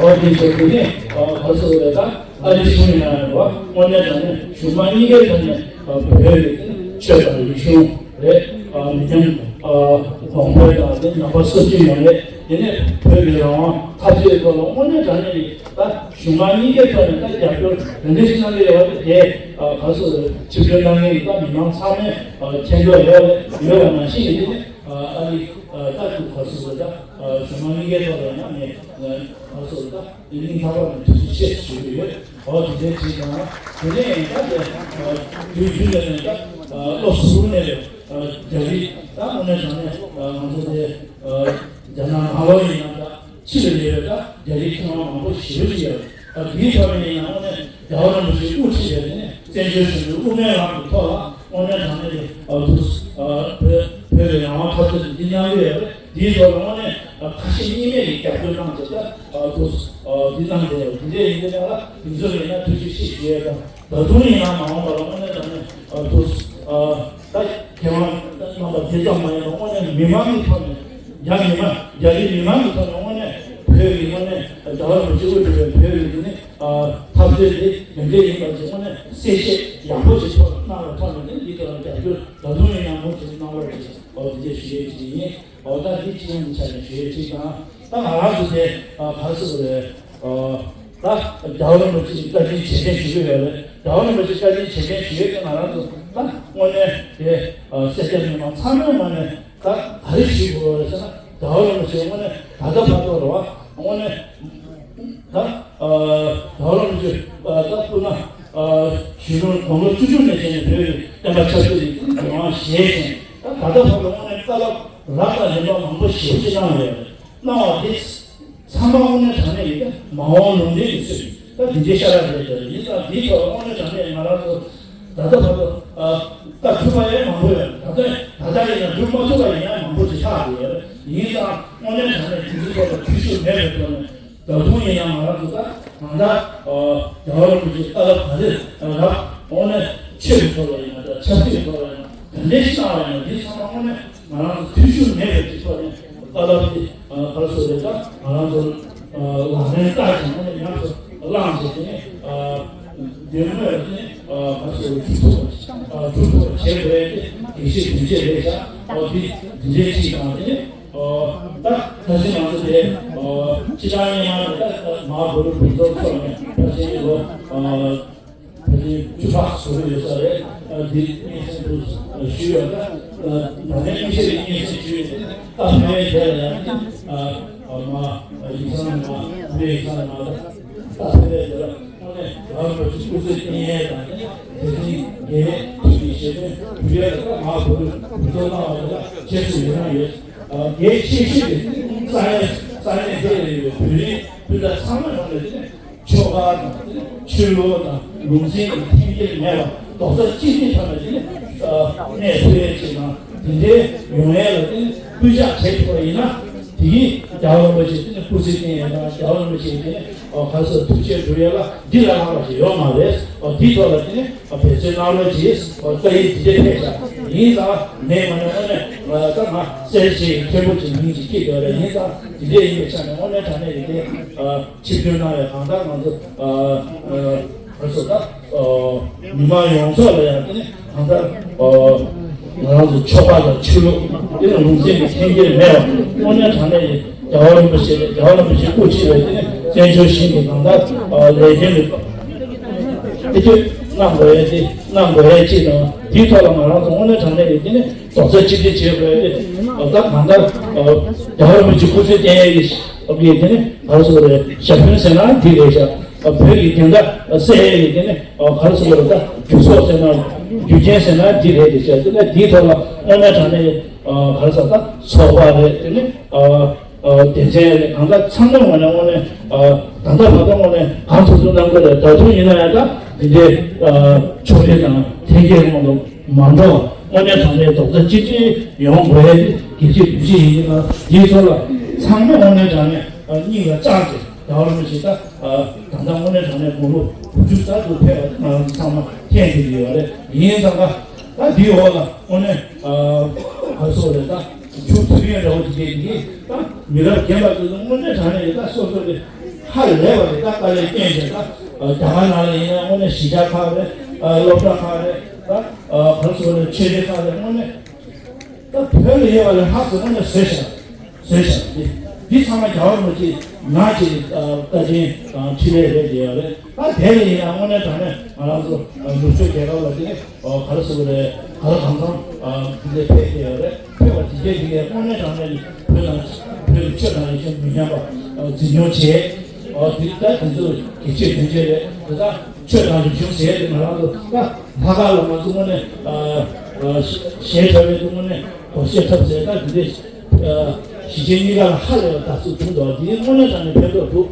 འོ་དེ་ཚོ་དེ་ནས་ཨ་ག་རེ་ཟེར་དགོས་རེད། ད་ཨ་རི་གཞུང་ཡིན་ན་རེད་བ། དངོས་གནས་དྲང་གནས་གཞུང་མང་གཉིས་ཀའི་ཐོག་ནས་ཨ་བོད་ཀྱི་ཆོས་དང་རིག་གཞུང་རེད། ཨ་མི་ཉམས་ཨ་གོང་འཕེལ་དང་དེ་ཉམས་པ་སོར་ཆུད་ཡོང་རེད། དེ་ནས་བོད་ཀྱི་རང་དབང་འཐབ་རྩོད་ཐོག་ལ་དངོས་གནས་དྲང་གནས་ཀྱི་ད་གཞུང་མང་གཉིས་ཀའི་ཐོག་ནས་ད་རྒྱབ་སྐྱོར་ག་འདྲ་ཞིག་གནང་གི་ཡོད་པ་དེ་ག་ཚོད་ཆིབས་བསྒྱུར་གནང་མཁན་གྱི་ད་མི་མང་ཚང་མས་མཁྱེན་རྟོགས་ཡོད་ཡོད་པ་ནང་བཞིན་གྱི་དེ་ནས་ཨ་རི་ད་དུ་ག་ཚོད་ད་གཞུང་མང་གཉིས་ཀའི་ཐོག་ལ་ཡང་ངས་ག་ཚོད་ད། དེ་སྙིང་ཐག་པ་ནས་ཐུགས་རྗེ་ཆེ་ཞུ་གི་ཡོད། འོ་དེ་འདྲའི་བྱས་ཙང་དེ་ནས་ད་དེ་དུས་རྒྱུན་ནས་ད་ལོ་གསུམ་ནས་རྒྱ་རིགས་ད་དངོས་གནས་དྲང་གནས་ང་ཚོ་དེ་རྒྱ་ནག་ནང་ལོགས་ཡིན་ན་ད་ཕྱི་ལ་ཡོད་པའི་ད་རྒྱ་རིགས་མཁས་དབང་མང་པོ་ཞེ་པོ་ཅིག་ཡོད་རེད། ད་དེའི་ཐོག་ནས་ཡིན་ན་དངོས་གནས་རྒྱལ་བ་རིན་པོ་ཆེས་དབུ་ཁྲིད་བྱས་ནས་བཙན་བྱོལ་གཞུང་གི་དབུ་མའི་ལམ་གྱི་ཐོག་ལ་དངོས་གནས་དྲང་གནས་ཀྱི་ཐུགས་བོད་བོད་ཀྱི་རང་དབང་འཐབ་རྩོད་འདི་གནང་གི་ཡོད་རེད། དེའི་ཐོག་ལ་དངོས་གནས་ཁ་ཞེ་གཉིས་མེད་ཀྱི་རྒྱབ་སྐྱོར་གནང་བྱས་ད་ཐུགས་འདི་གནང་བསྡད་ཡོད། དེ་འདྲ་ཡིན་དུས་ང་ལ་དེ་ཚོ་ལ་ཡིན་ན་ཐུགས་རྗེ་ཆེ་ཞུ་ཡས་དང་། ད་དུང་ཡིན་ན་མ་འོངས་པ་ལ་དངོས་གནས་དྲང་གནས་ཐུགས་ད་མཁས་དབང་རྣམ་པ་དེ་ཙམ་མ་ཡིན་པར་དངོས་གནས་མི་མང་གི་ཐོག་ནས་རྒྱ་མི་མང་རྒྱ་རིགས་མི་མང་གི་ཐོག་ནས་དངོས་གནས་བོད་ཀྱི་དངོས་གནས་རྒྱལ་བ་རིན་པོ་ཆེ་དབུ་ཁྲིད་པའི་བོད་ཀྱི་དེ་ནི་འཐབ་རྩོད་དེ་ག་འདྲས་ཡིན་པ་ཞིག་དངོས་གནས་གསལ་བཤད་ཡག་པོ་ཞིག་ཐོག་གནང་བའི་ཐོག་ནས་ནི་འདི་ཐོག་ལ་རྒྱབ་སྐྱོར་ད་དུང་ཡིན་ན་མུ་མཐུད་གནང་བར་ཞུ། འོ་འདི་འདྲས་ཞུ་ཡས་ཅིག་ཡིན། འོ་ད་འདི་ཅི་ཡང་མི་ཆགས་ནས་ཞུ་ཡས་ཅིག་དང་། ད་ང་རང་ཚོ་དེ་ག་རེ་ཟེར་དགོས་རེད། ད་རྒྱལ་བ་རིན་པོ་ཆེ་བཀའ་དྲིན་རྗེས་དྲན་ཞུ་གི་ཡོད་རེད། རྒྱལ་བ་རིན་པོ་ཆེ་བཀའ་དྲིན་རྗེས་དྲན་ཞུ་ཡས་དེ་ང་རང་ཚོ་ད་དངོས་གནས་དེ་སེར་སྐྱ་མི་མང་ཚང་མའི་ངོས་ནས་ད་ག་རེ་ཞུ་དགོས་རེད་ཟེར་ན། རྒྱལ་བ་རིན་པོ་ཆེ་དངོས་གནས་ད་ལྟ་བར་དུ་རེད་བ། དངོས་གནས་ད་རྒྱལ་བ་རིན་པོ་ཆེ་ད་སྤུ་ན་གཞོན་ནུ་དགུང་ལོ་བཅུ་དྲུག་ནས་བྱས་ནས་བོད་ཀྱི་བསྟན་པ་ཆབ་སྲིད་ཀྱི་འགན་དབང་བཞེས་ཤིང་ད་ད་ལྟ་བར་དུ་དངོས་གནས་བཀའ་སློབ་རབ་དང་རིམ་པ་མང་པོ་ཞེ་པོ་ཅིག་གནང་ཡོད་རེད། གནང་བ་དེ་ཚང་མ་དངོས་གནས་དྲང་གནས་ཡིན་ན་མ་འོངས་ལུང་བསྟན་གྱི་ཚུལ་ད་དེ་འདྲའི་ཤ་སྟག་རེད་ཟེར། ཡིན་ཙང་དེའི་ཐོག་དངོས་གནས་དྲང་གནས་ང་རང་ཚོ་ད་ལྟ་བར་དུ་ཨ་ད་ཐུབ་པ་ཡང་མང་པོ་ཡོད། ད་ལྟ་ད་ལྟ་ཡིན་ན་འགྲུབ་མ་ཐུབ་པ་ཡིན་ཡང་མང་པོ་ཞིག་ཆགས་ཡོད་རེད། ཡིན་ཙང་དངོས་གནས་དྲང་གནས་དེ་ཚོའི་ཐོག་ལ་ཐུགས་ཤུགས་མེད་པའི་ཐོག་ནས་ད་དུང་ཡིན་ཡང་ང་རང་ཚོ་ད་གང་ལྟར་རྒྱལ་བ་རིན་པོ་ཆེའི་བཀའ་སློབ་ག་རེ་རག་དངོས་གནས་ཆོས་ཀྱི་ཐོག་ལ་ཡིན་ན་ད་ཆབ་སྲིད་ཀྱི་ཐོག་ལ་ཡིན་ན་ག་འདྲས་ཤིག་གནང་བ་ཡིན་ན་འདི་ཚང་མ་དངོས་གནས། ང་རང་ཚོ་ཐུགས་ཤུགས་མེད་པའི་སྤྱི་ཚོགས་ནས་བཀའ་སློབ་དེ་ག་རེ་ཟེར་རེད། ད་ང་རང་ཚོ་ལག་ལེན་བསྟར་ཞིང་དངོས་གནས་ཉམས་སུ་བླངས་བྱས་ཏེ་ནས་དོན་དངོས་ལ་ནི་ག་རེ་ཟེར་སྒྲུབ་ཐུབ་པ་སྒྲུབ་ཐུབ་པ་བྱེད་དགོས་ཏེ་དགེ་བཤེས་དོན་གཅོད་རེད་ཤག་འོ་དེ་དེ་འདྲའི་ཅིག་དང་དེ་ནས་ད་ད་ཕྱིན་ང་ཚོ་དེ་སྤྱི་བཏང་སྙན་མ་རེད། ད་མ་བུ་རུ་བུ་ཚོ་ཚོ་ནས་ཕ་ཆེན་ལོ། ཕ་གི་བཅུ་ཕྲག་བཟོ་གི་ཡོད་ས་རེད། འདི་སྙན་སེང་དུ་ཞུས་ཡོད། ད་ད་ནས་སྙན་སེང་སྙན་སེང་ཞུས་ཡོད། ད་ཕ་གིའི་དེ་ལ་ཡང་མ་ཡིག་ཚང་མ་བོད་ཡིག་ཚང་མ་ད་ཕ་གིའི་དེ་ལ་དངོས་གནས་རང་གི་སྐུ་ཚེ་བརྟན་ཡས་དང་དེ་བཞིན་རྒྱལ་ཡས་ཐུགས་ཀྱི་བཞེད་དོན་འགྲུབ་ཡས་ལ་ད་མ་བོད་དུ་བོད་ཚོགས་གནང་བ་དེ་ལ་རྗེས་སུ་ཡི་རང་ཡོད། གལ་ཆེ་ཤོས་དེ་ས་གནས་ས་གནས་དེ་ལ་ཡོད་པའི་བོད་རིགས་སྤུན་ཟླ་ཚང་མ་ཡོངས་ལ་དེ་ནས། ཆོལ་ཁ་དང་ཆོས་ལུགས་དང་ལུང་ཚན་གྱི་འཐེན་འཁྱེར་མེད་པར་རྡོག་རྩ་གཅིག་སྒྲིལ་ཐོག་ནས་དེ་ནས་གནས་ཐུབ་ཡས་ཅིག་དང་དེ་འདྲའི་ཡོང་ཡས་ལ་དེ་ནས་སྐུལ་ལྕག་བྱེད་ཐུབ་པ་ཡིན་ན་དེ་གིས་རྒྱལ་བ་རིན་པོ་ཆེ་དེ་ནས་སྐུ་ཚེ་བརྟན་ཡས་དང་རྒྱལ་བ་རིན་པོ་ཆེ་དེ་ནས་ག་རེ་ཟེར་ཐུགས་རྗེ་འགྲུབ་ཡས་ལ་འདི་ལས་ལྷག་པ་ཞིག་ཡོད་མ་རེད། འདིའི་ཐོག་ལ་དེ་ནས་འབད་བརྩོན་གནང་རོགས་གྱིས། བཀའ་ཡིག་འདི་འདྲ་ཕེབས་ཤག་ཡིན་ཙང་མེད་མ་ནས་དངོས་གནས་ད་ང་གསལ་བྱེད་མཁན་པོ་ཅིག་མིང་ཅིག་སྐྱེས་དགོས་རེད། ཡིན་ཙང་འདི་འདྲ་ཡིན་པའི་ཆ་ནས་དངོས་གནས་དྲང་གནས་ཡིན་ཏེ། ཆིབས་བསྒྱུར་གནང་བའི་གང་ལྟར་ང་ཚོ་ཨ་ཨ་ག་རེ་ཟེར་ད་ཨ་མི་མང་ཡོངས་རྫོགས་ལ་ཡང་དེ་ནི་གང་ལྟར་ཨ་ང་རང་ཚོ་ཆོལ་ཁ་དང་ཆོས་ལུགས་དེ་ནི་ལུང་ཚན་གྱི་འཐེན་འཁྱེར་མེད་པ་དངོས་གནས་དྲང་གནས་ཀྱི་རྒྱལ་བ་རིན་པོ་ཆེ་རྒྱལ་བ་རིན་པོ་ཆེ་དབུ་ཁྲིད་པའི་དེ་ནི་བཙན་བྱོལ་ཞིང་གི་གང་ལྟར་ཨ་ལས་དོན་དེ་དུས་གནང་དགོས་ཡས་དེ་གནང་དགོས་ཡས་ཅིག་དང་དེའི་ཐོག་ལ་ང་རང་ཚོ་དངོས་གནས་དྲང་གནས་ཀྱི་དེ་ནི་རྡོག་རྩ་གཅིག་སྒྲིལ་བྱེད་དགོས་ཡས་དེ་ད་གང་ལྟར་ཨ་རྒྱལ་བ་རིན་པོ་ཆེ་སྐུ་ཚེ་བརྟན་ཡས་ཀྱི་ཨ་དེ་ནི་ག་རེ་ཟེར་དགོས་རེད། ཞབས་དྲུང་ཟེར་ན་འདི་རེད་ཤག་བོད་ཀྱི་བདེན་མཐའ་གསལ་ཡས་ཀྱི་དེ་ནི་ག་རེ་ཟེར་དགོས་རེད། ད་རྒྱུ་ཚོགས་ཟེར་ན་རྒྱུ་རྐྱེན་ཟེར་ན་འདི་རེད་དེ་ཤག་དེ་ནི་འདིའི་ཐོག་ལ་དངོས་གནས་དྲང་གནས་ཀྱི་ག་རེ་ཟེར་ད་ཚོགས་པ་རེད། དེ་ནི་སྡེ་ཚན་རེད། གང་ལྟར་ཚང་མ་ངོས་ནས་དངོས་གནས་ད་ལྟ་བར་དུ་དངོས་གནས་གང་ཐུབ་ཐུབ་གནང་གི་རེད། ད་དུང་ཡིན་ན་ཡང་ད་འདི་འདྲའི་ཕྱོགས་རིས་དང་འཐེན་འཁྱེར་དབང་དུ་མ་འགྲོ་བ་དངོས་གནས་དྲང་གནས་རྡོག་རྩ་གཅིག་སྒྲིལ་ཡོང་དགོས་ཡས་དེ་གལ་ཆེ་གལ་ཆེ་ཡིན་ན་འདིའི་ཐོག་ལ་ཚང་མ་དངོས་གནས་དྲང་གནས་སྙིང་ལ་བཅངས་ཏེ་རྒྱལ་བ་རིན་པོ་ཆེ་ད་ད་ལྟ་དངོས་གནས་དྲང་གནས་དགུང་ལོ་དགུ་བཅུ་ཙམ་དུ་ཕེབས་པ་དེ་ང་རང་ཚོ་ཚང་མ་མཁྱེན་ཐུབ་ཀྱི་ཡོད་རེད། ཡིན་ཙང་ད་ད་འདིའི་འོག་ལ་དངོས་གནས་ག་རེ་ཟེར་དགོས་རེད། ད་ཆུ་དུས་ཡུན་རིང་པོ་ཞིག་བསྡད་ཀྱི་ད་མི་རབས་རྒན་པ་ཚོ་དངོས་གནས་དྲང་གནས་ད་སོ་སོ་གི་ཧ་ལས་པ་རེད། ད་དཀའ་ལས་བསྐྱོན་བྱས་ད་རྒྱ་གར་ནང་ལ་ཡིན་ན་དངོས་གནས་གཞིས་ཆགས་ཁག་རེད། སློབ་གྲྭ་ཁག་རེད། ད་ག་རེ་ཟེར་དགོས་རེད། ཆོས་སྡེ་ཁག་རེད། དངོས་གནས། ད་བོད་ལ་ཡོད་པ་ལས་ལྷག་ཙམ་དངོས་གནས་བཟོས་བཞག་བཟོས་བཞག་འདི་ འདི་ཚང་མ་རྒྱལ་བ་རིན་པོ་ཆེའི་ནང་གི་ལྟ་ཅན་འཕྲིན་ལས་རེད་ཅེས་ཡོད་རེད། ད་དེ་ལ་ཡིན་ན་དངོས་གནས་དྲང་གནས་ང་རང་ཚོ་ནུབ་ཕྱོགས་རྒྱལ་ཁབ་ལ་དེ་ནི་ག་རེ་ཟེར་དགོས་རེད། ག་རེ་གང་འཚམ་འདི་འདྲ་ཕེབས་ཀྱི་ཡོད་རེད། ཕེབས་པ་དེ་གས་དེ་གས་དངོས་གནས་དྲང་གནས་ཀྱི་བོད་དང་བོད་ཀྱི་ཆོས་དང་རིག་གཞུང་མི་ཉམས་པ་འཛིན་སྐྱོང་བྱས། འདི་ད་དེ་ཚོ་དགེ་ཆོས་དོན་ཆོས་རེད། དེ་དག་ཆོས་དང་རིག་གཞུང་ཟེར་ཏེ་ང་རང་ཚོ་ད་ལྷག་དཀར་ལ་ང་ཚོ་དངོས་གནས་གཞས་འཁྲབ་པའི་དངོས་གནས་སྒོར་གཞས་འཁྲབ་ཟེར་ད་དེ་འདྲས། གཞིས་བྱེས་གཉིས་ཀ་ལ་ཧ་ལས་པ་དར་སྲོལ་བྱུང་འདུག་འདི་དངོས་གནས་དྲང་གནས་ཕན་ཐོགས་འདུག་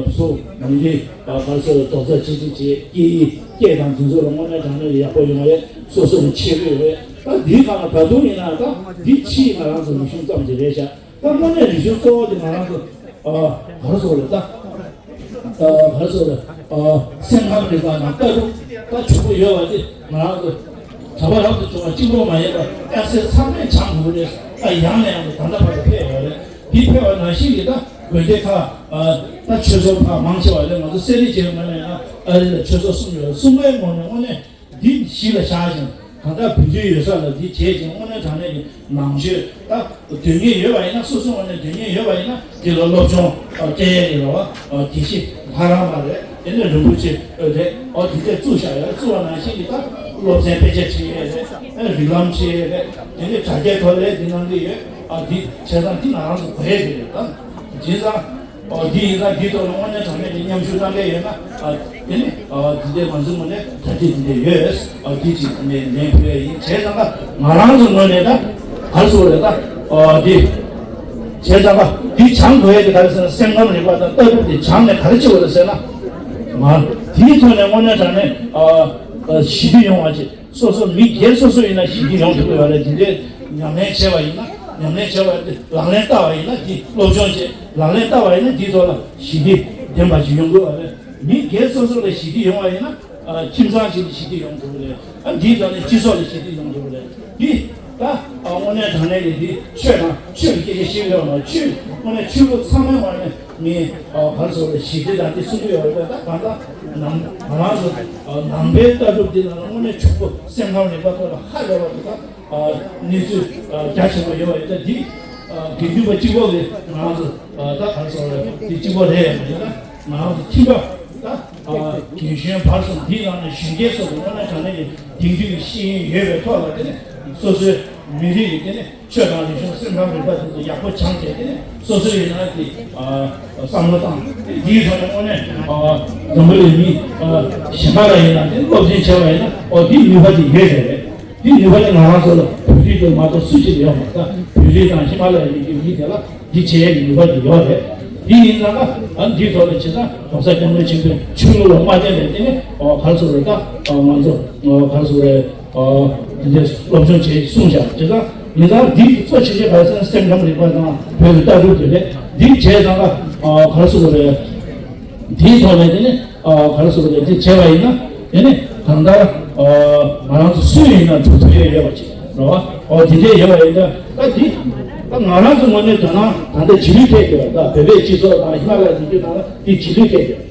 བཟོ་མི་རིགས་ག་ཚོད་རྡོག་རྩ་གཅིག་སྒྲིལ་བྱེད་སྐད་ཡིག་སྐད་དང་དེ་ཚོ་ལ་དངོས་གནས་དྲང་གནས་ཡག་པོ་ཡོང་བ་རེད། སོ་སོ་ལ་ཆེ་བོ་ཡོད་རེད། ད་འདིའི་སྒང་ལ་ད་དུང་ཡིན་ན་ད་འདི་ཕྱིའི་ང་རང་ཚོ་རིག་གཞུང་ཙམ་ཞིག་རེད་ཤག་ད་དངོས་གནས་རིག་གཞུང་གཙོ་བོ་དེ་ང་རང་ཚོ་ག་རེ་ཟེར་དགོས་རེད། ད་ག་རེ་ཟེར་དགོས་རེད། སེམས་ཁམས་རིག་པ་དང་ལྟ་གྲུབ་ད་ཕྱུག་པོ་ཡོད་པ་དེ་ང་རང་ཚོ་གྲྭ་པ་རབ་ཏུ་བྱུང་བ་གཅིག་པོ་མ་ཡིན་པར་སྐྱ་སེར་ཚང་མས་སྦྱང་དགོས་རེད། ད་ཡང་ནས་ཡང་དུ་ད་ལྟ་བར་དུ་ཕེབས་ཡོད་རེད། འདི་ཕེབས་པ་ནང་བཞིན་གྱི་ད་དགོན་སྡེ་ཁག་ད་ཆོས་ཚོགས་ཁག་མང་ཆེ་བ་རེད། ང་ཚོ་གསེར་རི་རྗེ་མ་ནས་ཡང་ཨ་རི་ལ་ཆོས་ཚོགས་གསུམ་ཡོད་རེད། གསུམ་པའི་ངོས་ནས་དངོས་གནས་འདི་གཞི་ལ་བཞག་ཅིང་གང་ལྟར་བོད་བརྒྱུད་ཡོད་ས་ལ་འདི་བྱས་ཅིང་དངོས་གནས་དྲང་གནས་ཀྱི་ནང་ཆོས་ད་དོན་གཉེར་ཡོད་པ་ཡིན་ན་སོ་སོའི་ངོས་ནས་དོན་གཉེར་ཡོད་པ་ཡིན་ན་འདི་ལ་སློབ་སྦྱོང་སྐྱེལ་ཡས་ཀྱི་རེད་བ། དགེ་བཤེས་ལྷ་རམས་པ་རེད། དེ་ནས་རིན་པོ་ཆེ་རེད། འོ་དེ་འདྲས་བཙུགས་བཞག་ཡོད། བཙུགས་པ་ནང་བཞིན་གྱི་ད་སློབ་ཚན་དཔེ་ཆ་ཁྲིད་ཡས་རེད། རིགས་ལམ་ཁྲིད་ཡས་རེད། དེ་ནས་དྲ་རྒྱའི་ཐོག་ལས་འདི་གནང་གི་ཡོད། ཨ་འདི་བྱས་ཙང་འདི་ང་རང་ཚོ་དགོས་ཡས་ཀྱི་རེད། ད་བྱས་ཙང་། ཨོ་འདི་ཡིན་ཙང་འདིའི་ཐོག་ལ་དངོས་གནས་དྲང་གནས་ཀྱི་མཉམ་ཞུགས་གནང་གི་ཡོད་ན། ཨ་དེ་ནི་ཨ་འདི་འདྲའི་ང་ཚོའི་ངོས་ནས་གྲ་སྒྲིག་འདི་འདྲ་ཡོད། ཨ་འདི་ཅིག་ནས་ལན་ཕུལ་ཡ་ཡིན། བྱས་ཙང་ད་ང་རང་ཚོའི་ངོས་ནས་ད་ག་རེ་ཟེར་དགོས་རེད། ད་ཨ་འདི་བྱས་ཙང་ད་འདི་སྦྱང་དགོས་ཡ་དེ་ག་རེ་ཟེར་ན། སེམས་ཁམས་རིག་པ་དང་ལྟ་གྲུབ་དེ་སྦྱངས་ནས་ག་རེ་བྱེད་དགོས་རེད་ཟེར་ན། ང་དེའི་ཐོག་ནས་དངོས་གནས་དྲང་གནས་ཨ་ཞི་བདེ་ཡོང་བ་ཅིག་སོ་སོ་མི་སྒེར་སོ་སོ་ཡིན་ན་ཞི་བདེ་ཡོང་ཐུབ་ཀྱི་ཡོད་རེད། དེ་འདྲའི་ཉམས་ལེན་བྱས་པ་ཡིན་ན། ཉམས་ལེན་བྱས་པ་དེ་ལག་ལེན་བསྟར་བ་ཡིན་ན། དེ་སློབ་སྦྱོང་བྱས་ལག་ལེན་བསྟར་བ་ཡིན་ན། དེའི་ཐོག་ལ་ཞི་བདེ་ལྡན་པ་ཞིག་ཡོང་དགོས་པ་རེད། མི་སྒེར་སོ་སོ་ལ་ཞི་བདེ་ཡོང་བ་ཡིན་ན། ཨ་ཁྱིམ་ཚང་ཞིག་ལ་ཞི་བདེ་ཡོང་ཐུབ་ཀྱི་རེད། ཨ་འདིའི་ཐོག་ནས་སྤྱི་ཚོགས་ལ་ཞི་བདེ་ཡོང་ཐུབ་ཀྱི་རེད། འདི་ད་ཨ་དངོས་གནས་དྲང་གནས་ཀྱི་འདི་ཆོས་དང་ཆོས་ཀྱི་སྐད་ཆ་བཤད་ཡོད་མ་རེད། ཆོས་དངོས་གནས་ཆོས་ལུགས་ཚང་མའི་ངོས་ནས་ཨ་ག་རེ་ཟེར་དགོས་རེད། ཞི་བདེ་དང་འདི་གསུང་གི་ཡོད་རེད། ད་གང་ལྟར་ནང་ང་རང་ཚོ་ཨ་ནང་པའི་ལྟ་གྲུབ་འདི་ནང་ལ་དངོས་གནས་ཕྱུག་པོ། སེམས་ཁམས་རིག་པ་ཐོག་ལ་ཧ་ལས་པ་འདུག་ད་གནས་ཚུལ་རྒྱ་ཆེན་པོ་ཡོད་པ་ཡིན་ཙང་། འདི་དགེ་འདུན་པ་གཅིག་པོ་གིས་ང་རང་ཚོ་ད་ག་རེ་ཟེར་དགོས་རེད། འདི་གཅིག་པོ་རེད་ཡང་མ་ཡིན་ན། ང་རང་ཚོ་ཁྱིམ་པ་ད་རྒན་གཞོན་བར་གསུམ། འདིའི་ནང་ནས་གཞོན་སྐྱེས་སོགས་ཀྱི་དངོས་གནས་དྲང་གནས་ཀྱི་དེང་དུས་ཀྱི་ཤེས་ཡོན་ཡོད་པའི་ཐོག་ལ། དེ་ནས་སོ་སོའི་མི་རིགས་ཀྱི་དེ་ནས་ཆོས་དང་རིག་གཞུང་སེམས་ཁམས་རིག་པ་དེ་ཚོ་ཡག་པོ་སྦྱངས་བྱས། དེ་ནས་སོ་སོའི་ཡིན་ན་དེ་བསམ་བློ་བཏང་། འདིའི་ཐོག་ནས་དངོས་གནས་འཛམ་བུ་གླིང་མི་གཞན་པ་ལ་ཡིན་ན་དེ་སློབ་ཚན་བྱས་པ་ཡིན་ན། ཨོ་འདི་ནུས་པ་དེ་ཡོད་རེད། རེད། འདི་ནུས་པ་དེ་ང་རང་ཚོ་ལ་བོད་རིགས་དེ་མ་གཏོགས་སུ་གཅིག་ཡོད་མ་རེད། ད་བོད་རིགས་དང་ཧི་མ་ལ་ཡའི་རིགས་ཀྱི་མི་དེ་ལ་འདི་བྱེད་ཡས་ཀྱི་ནུས་པ་དེ་ཡོད་རེད། འདི་ཡིན་ཙང་ད་ཨ་འདིའི་ཐོག་ལ་བྱས་ཙང་༸གོང་ས་༸སྐྱབས་མགོན་ཆེན་པོས་ཆོས་ལུགས་ལ་མ་བརྟེན་པའི་སྟེང་ནས་ཨོ་ག་རེ་ཟེར་དགོས་རེད། ད་ཨོ་ང་ཚོ་ཨོ་ག་རེ་ཟེར་དགོས་རེད། ཨོ་འདི་འདྲའི་སློབ་སྦྱོང་བྱས་གསུངས་བཞག་བྱས་ཙང་། ཡིན་ཙང་འདི་གཙོ་ཆེ་ཤོས་ག་རེ་ཟེར་ན། སེམས་ཁམས་རིག་པ་དང་བོད་ཀྱི་ལྟ་གྲུབ་དེ་རེད། འདི་བྱས་ཙང་ད་ཨོ་ག་རེ་ཟེར་དགོས་རེད། འདིའི་ཐོག་ནས་དེ་ནི་ཨ་ག་རེ་ཟེར་དགོས་རེད། དེ་བྱས་པ་ཡིན་ན་དེ་ནི་གང་ལྟར་ཨ་ང་རང་ཚོ་སུ་ཡིན་ན་གྲུབ་ཐུབ་ཡས་ཡོད་པ་ཅིག་རེད་བ། ཨོ་དེ་འདྲས་ཡོད་པ་ཡིན་ན། ད་འདི་ད་ང་རང་ཚོ་ངོས་ནས་དོ་སྣང་ད་ལྟ་རྗེས་ལུས་ཐེབས་ཀྱི་ཡོད། ད་བོད་པའི་སྤྱི་ཚོགས་དང་ཧི་མ་ལ་ཡའི་རྒྱུད་ནང་ལ་འདི་རྗེས་ལུས་ཐེབས་ཀྱི་ཡོད།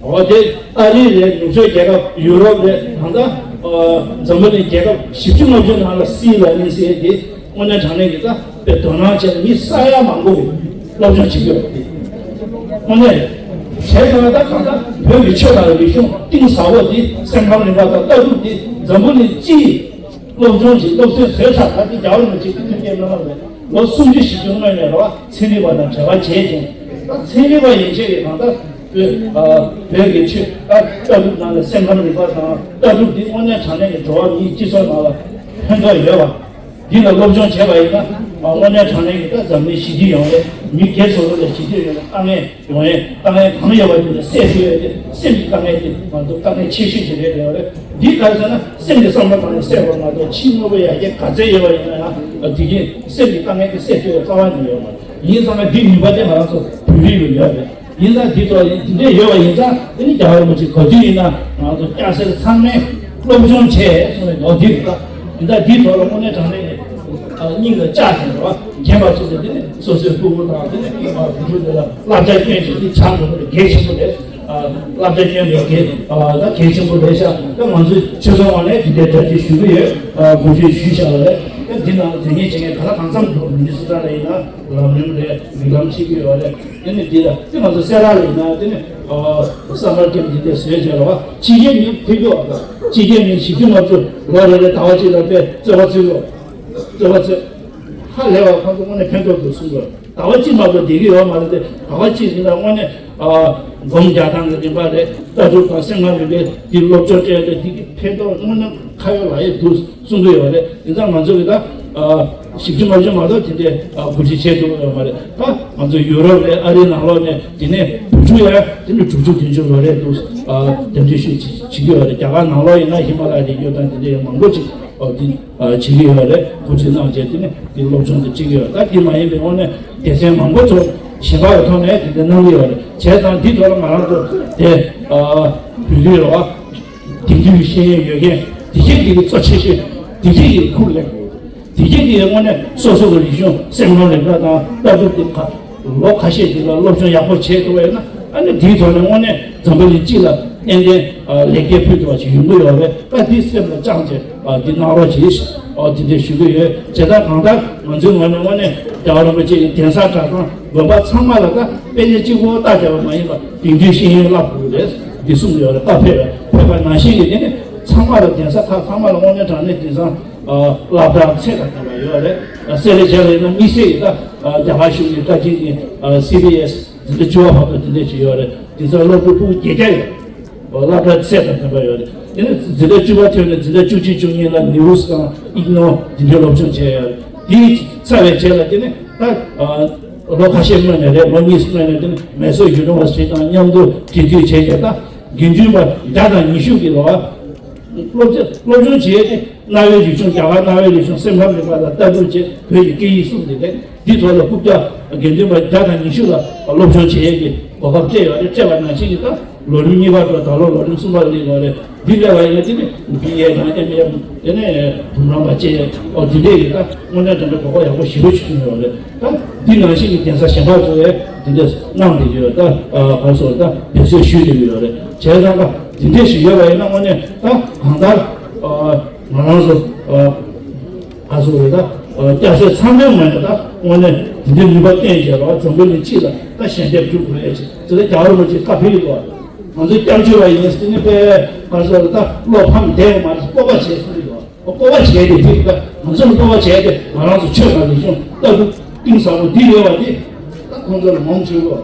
ཨོ་དེ་ཨ་རི་རེད། ནུབ་ཕྱོགས་རྒྱལ་ཁབ་ཡུ་རོབ་རེད། གང་ལྟར་ཨ་འཛམ་བུ་གླིང་རྒྱལ་ཁབ་བཞི་བཅུ་ལྔ་བཅུ་ནང་ལ་སྲིད་ལ་ནི་ཟེར་དེ། དངོས་གནས་དྲང་གནས་ཀྱི་ད་དཔེ་དོ་སྣང་བྱས་ནས་མི་ས་ཡ་མང་པོ་གིས་སློབ་སྦྱོང་བྱེད་ཀྱི་ཡོད་པ་དེ། དངོས་གནས་རེད། བྱས་ཙང་ད་གང་ལྟར་བོད་ཀྱི་ཆོས་དང་རིག་གཞུང་གཏིང་ཟབ་པོ་དེ། སེམས་ཁམས་རིག་པ་དང་ལྟ་གྲུབ་དེ་འཛམ་བུ་གླིང་སྤྱིའི་སློབ་སྦྱོང་གི་སློབ་ཚན་བཟོས་ཚར། ད་དེ་རྒྱལ་བ་རིན་པོ་ཆེ་སྐུ་ཕྲེང་བཅུ་བཞི་པ་ནས་ལོ་སུམ་ཅུ་བཞི་བཅུ་སྔོན་ནས་རེད་བ། ཚན་རིག་པ་དང་འབྲེལ་བ་བྱས་ཀྱང་། ད་ཚན་རིག་པ་ཡན་ཆད་ཀྱིས་གང་ལྟར་བོད་ཨ་བོད་ཀྱི་ཆོས་ད་ལྟ་གྲུབ་ནང་ལ་སེམས་ཁམས་རིག་པ་དང་ལྟ་གྲུབ་འདི་དངོས་གནས་དྲང་གནས་ཀྱི་འགྲོ་བ་མིའི་སྤྱི་ཚོགས་ནང་ལ་ཕན་ཐོགས་ཡོད་པ། འདི་ལ་སློབ་སྦྱོང་བྱས་པ་ཡིན་ན། ཨ་དངོས་གནས་དྲང་གནས་ཀྱི་ད་འཛམ་གླིང་ཞི་བདེ་ཡོང་ཡས། མི་སྒེར་སོ་སོ་ལ་ཞི་བདེ་ཡོང་ཡས། དཀའ་ངལ་ཡོང་ཡས། དཀའ་ངལ་གང་ཡོད་པ་དེ་ལ་སེལ་ཐུབ་ཡས་དེ། སེམས་ཀྱི་དཀའ་ངལ་དེ་ང་ཚོ་དཀའ་ངལ་ཆེ་ཤོས་ཅིག་རེད་རེད་བ་རེད། འདི་ག་རེ་ཟེར་ན། སེམས་ཀྱི་བསམ་བློ་གང་ལ་སེལ་བ་མ་གཏོགས། ཕྱི་དངོས་པོ་ཡར་རྒྱས་ག་ཚད་ཡོད་པ་ཡིན་ན་ཡང་། དེ་གིས་སེམས་ཀྱི་དཀའ་ངལ་དེ་སེལ་ཐུབ་ཡས་རྩ་བ་ནས་ཡོད་མ་རེད། ཡིན་ཙང་ང་འདི་ནུས་པ་དེ་ང་རང་ཚོ་བོད་རིགས་ལ་ཡོད་རེད། ཡིན་ཙང་འདི་ཐོག་ཡིན་འདི་འདྲས་ཡོད་པ་ཡིན་ཙང་། དེ་ནི་རྒྱལ་བ་རིན་པོ་ཆེ་ག་དུས་ཡིན་ན་ང་ཚོ་སྐྱ་སེར་ཚང་མས་སློབ་སྦྱོང་བྱས་གསུངས་པའི་ལོ་འདི་རེད། ད་ཡིན་ཙང་འདིའི་ཐོག་ལ་དངོས་གནས་དྲང་གནས་ཀྱི་སྙིང་ལ་བཅགས་ཟིན་རེད་བ། རྒན་པ་ཚོ་ཚོ་དེ་ནི་སོ་སོའི་སྤུ་གུ་དང་། དེ་ནི་སྤུ་གུ་དེ་ལ་བསླབ་བྱ་སྐྱོན་ཅིག་འདི་སྦྱང་དགོས་པ་དེ་གལ་ཆེན་པོ་རེད། བསླབ་བྱ་སྐྱོན་དེ་གལ་ད་གལ་ཆེན་པོ་རེད་ཤག་ད་ང་ཚོའི་ཆོས་ཚོགས་ནང་ནས་འདི་འདྲའི་གྲ་སྒྲིག་ཞུ་གི་ཡོད། གོ་སྒྲིག་ཞུས་བཞག་པ་རེད། འདི་ནང་དོན་གཉེར་བྱེད་མཁན་ག་ལ་གང་འཚམ་འདུག་མི་ནི་སི་ཊ་ལ་ཡིན་ན་ལམ་རིམ་རེད། མི་ལམ་ཕྱེ་གི་ཡོད་རེད། དེ་ནི་འདི་ལ་དེ་ང་ཚོ་སེ་ར་ལ་ཡིན་ན་དེ་ནི་སམ་མར་ཀེམ་འདི་འདྲ་བཟོས་བྱས་ལ་བ་ཕྱི་རྒྱལ་མི་ཕེབས་ཀྱི་བ། ཕྱི་རྒྱལ་མི་བཞི་བཅུ་ལྔ་བཅུ་ལོ་རེ་རེ་ཟླ་བ་གཅིག་ལ་དཔེ་རྩོད་པ་རྩོད་ཀྱི་བ། རྩོད་པ་རྩོད། ཧ་ལས་བ་ཁོང་ཚོ་དངོས་གནས་ཕན་ཐོགས་འདུག་གསུངས་དགོས། ཟླ་བ་གཅིག་མ་གཏོགས་བསྡད་ཀྱི་ཡོད་མ་རེད་དེ། ཟླ་བ་གཅིག་རིང་ལ་དངོས་གནས་སྒོམ་རྒྱག་སྟངས་ཀྱི་རིམ་པ་རེད། ལྟ་གྲུབ་དང་སེམས་ཁམས་རིམ་པའི་འདི་སློབ་སྦྱོང་སྤྲད་དེ་འདི་གི་ཕན་ཐོགས་དངོས་གནས་ཁ་ཡོད་ལག་ཡོད་འདུག་གསུང་གི་ཡོད་རེད། དེ་ཙང་ང་ཚོ་གི་ད་བཞི་བཅུ་ལྔ་བཅུ་མ་གཏོགས་དེ་འདྲའི་གོ་སྒྲིག་བྱས་ཐུབ་ཀྱི་ཡོད་མ་རེད། ད་ང་ཚོ་ཡུ་རོབ་རེད། ཨ་རིའི་ནང་ལོགས་ནས་དེ་ནས་བུ་ཕྲུག་ཡང་དེ་ནས་དྲུག་ཅུ་བདུན་ཅུ་ལོ་རེ་འདུག་དེ་འདྲ་ཞིག་བྱེད་ཀྱི་ཡོད་རེད། རྒྱ་གར་ནང་ལོགས་ཡིན་ན་ཧི་མ་ལ་ཡའི་རི་རྒྱུད་དང་དེ་འདྲའི་མང་པོ་ཅིག་འོ་དེ་བྱེད་ཀྱི་ཡོད་རེད། གོ་སྒྲིག་གནང་བྱས་དེ་ནས་དེ་སློབ་སྦྱོང་དེ་བྱེད་ཀྱི་ཡོད། ད་དེ་མ་ཡིན་པའི་དངོས་གནས་སྡེ་ཚན་མང་པོ་ཚོ་གཞན་པ་གི་ཐོག་ནས་དེ་འདྲ་གནང་གི་ཡོད་རེད། བྱས་ཙང་འདི་ཐོག་ལ་ང་རང་ཚོ་དེ་བོད་རིགས་རེད་བ། དེང་དུས་ཤེས་ཡོན་ཡོད་མཁན་དེ་གས་དེ་གི་གཙོ་ཆེ་ཤོས་དེ་གས་ཀྱི་ཁུར་ལེན་དགོས། དེ་གས་དེ་དངོས་གནས་སོ་སོ་གི་རིག་གཞུང་སེམས་ཁམས་རིག་པ་དང་ལྟ་གྲུབ་དེ་ག་ལོ་ཁ་ཤས་ཅིག་ལ་སློབ་སྦྱོང་ཡག་པོ་བྱས་ཐུབ་པ་ཡིན་ན། ཨ་ནི་དེའི་ཐོག་ནས་དངོས་གནས་འཛམ་བུ་གླིང་སྤྱི་ལ་ཏན་ཏན་ལེགས་སྐྱེས་ཕུལ་ཐུབ་པ་ཞིག་ཡོང་གི་ཡོད་རེད། ད་དེ་སེམས་ལ་བཅངས་བྱས་འདི་གནང་རོགས་གྱིས། དེ་འདྲ་ཞུ་གི་ཡོད། བྱས་ཙང་གང་ལྟར་ང་ཚོའི་ངོས་ནས་དངོས་གནས་རྒྱལ་བ་རིན་པོ་ཆེ་ཡི་གདན་ས་གྲྭ་ཚང་དགོན་པ་ཚང་མ་ལ་ད་དཔེ་ནས་གཅིག་པོ་རྟ་བརྒྱབ་པ་མ་ཡིན་པ་དེང་དུས་ཤེས་ཡོན་བསླབ་དགོས་རེད། འདི་གསུངས་ཡོད་རེད། ད་ཕེབས་ཕེབས་པ་ནང་བཞིན་གྱི་དེ་ནི་ཚང་མ་ལ་གདན་ས་ཁག་ཚང་མ་ལ་དངོས་གནས་དྲང་གནས་དེང་སང་སློབ་གྲྭ་ཚད་དང་ལྡན་པ་ཡོད་རེད། གསེར་ལས་བྱས་པ་ཡིན་ན་དམིགས་བསལ་གྱི་ད་རྒྱ་གར་གཞུང་གི་བཀའ་དྲིན་གྱིས་སི་བི་ཨེས་འཛིན་གྲྭ་བཅུ་པ་བར་དུ་དེ་འདྲས་ཅིག་ཡོད་རེད། དེང་སང་སློབ་ཕྲུག་ཕྲུ་གུ་བརྒྱད་བརྒྱ་ཡོད། སློབ་གྲྭ་ཚད་དང་ལྡན་པ་ཡོད་རེད། དེ་ནས་འཛིན་གྲྭ་བཅུ་པ་ཐོན་ནས་འཛིན་གྲྭ་བཅུ་གཅིག་བཅུ་གཉིས་ལ་ནིའུ་སི་དང་ཨིག་ནོ་འདི་འདྲའི་སློབ་སྦྱོང་བྱས་ཡོད་རེད། དེའི་རྩ་བའི་རྗེས་ལ་དེ་ནས་ད་ལོ་ཁ་ཤས་སྔོན་ནས་རེད། ལོ་གཉིས་སྔོན་ནས་དེ་ནས་མེ་སོར་ཡུ་ནི་ཝར་སི་ཊི་དང་མཉམ་དུ་འབྲེལ་མཐུད་བྱས་བྱས་ད་དགེ་འདུན་པ་བརྒྱ་དང་ཉི་ཤུ་གི་ལོ་སློབ་སློབ་སྦྱོང་བྱས་ཏེ། གནའ་བོའི་རིག་གཞུང་། རྒྱ་གར་གནའ་བོའི་རིག་གཞུང་། སེམས་ཁམས་རིག་པ་དང་ལྟ་གྲུབ་བཅས་བོད་ཀྱི་སྐད་ཡིག་གསུམ་དེ་རེད། འདི་ཐོག་ལ་རྐུབ་བཀྱག་དགེ་འདུན་པ་བརྒྱ་དང་ཉི་ཤུ་ལ་སློབ་སྦྱོང་བྱེད་ཡས་ཀྱི་གོ་སྐབས་སྤྲད་ཡོད་རེད། སྤྲད་པ་ནང་བཞིན་གྱི་ད་ལོ་རིམ་གཉིས་པ་འགྲོ། ད་ལོ་ལོ་རིམ་གསུམ་པ་སླེབས་ཡོད་རེད། འདི་སླེབས་པ་ཡིན་ན་དེ་ནི་བི་ཨེ་དང་ཨེམ་ཨེ། དེ་ནས་བུམ་རམས་པ་བཅས། ཨོ་དེ་འདྲས་ཀྱི་ད་དངོས་གནས་དྲང་གནས་གོ་སྐབས་ཡག་པོ་ཞེ་པོ་ཅིག་བྱུང་ཡོད་རེད། ད་འདི་ནང་བཞིན་གྱི་གདན་ས་གཞན་པ་ཚོ་ཡས་དེ་འདྲས་གནང་བསྡད་ཀྱི་ཡོད། ད་ག་རེ་ཟེར། ད་འབད་རྩོལ་ཞུས་བསྡད་ཀྱི་ཡོད་རེད། བྱས་ཙང་ད་དེ་འདྲས་ཞིག་ཡོད་པ་ཡིན་ན་དངོས་གནས་ད་གང་ལྟར། ང་རང་ཚོ་ཨ་ཟུག་རེད། ད་སྐྱབས་སེམས་ཚང་མའི་ངོས་ནས་ད་དངོས་གནས་དེ་འདྲའི་ནུས་པ་བཏོན་བྱས་རོགས། འཛམ་བུ་གླིང་སྤྱི་ལ་ད་ཞལ་འདེབས་སྒྲུབ་དགོས་ཡས་ཅིག་དེ་ལ་རྒྱལ་བ་རིན་པོ་ཆེ་བཀའ་ཕེབས་ཡོད་པ། ང་ཚོ་སྐྱབས་བཅོལ་བ་ཡིན་ཟེར་ནས་དཔེ་ག་ཚོད་ད་བློ་ཕམ་བསྡད་ཡོད་མ་རེད། སྤོབས་པ་བྱས་སོང་ཡོད། སྤོབས་པ་བྱས་ཏེ་དེ་ད་ང་ཚོ་ལ་སྤོབས་པ་བྱས་ཏེ་ང་རང་ཚོ་ཆོས་དང་རིག་གཞུང་ལྟ་གྲུབ་གཏིང་ཟབ་པོ་འདི་ཡོད་པ་དེ་ད་ཁོང་ཚོ་ལ་ངོམ་བྱོས་དགོས།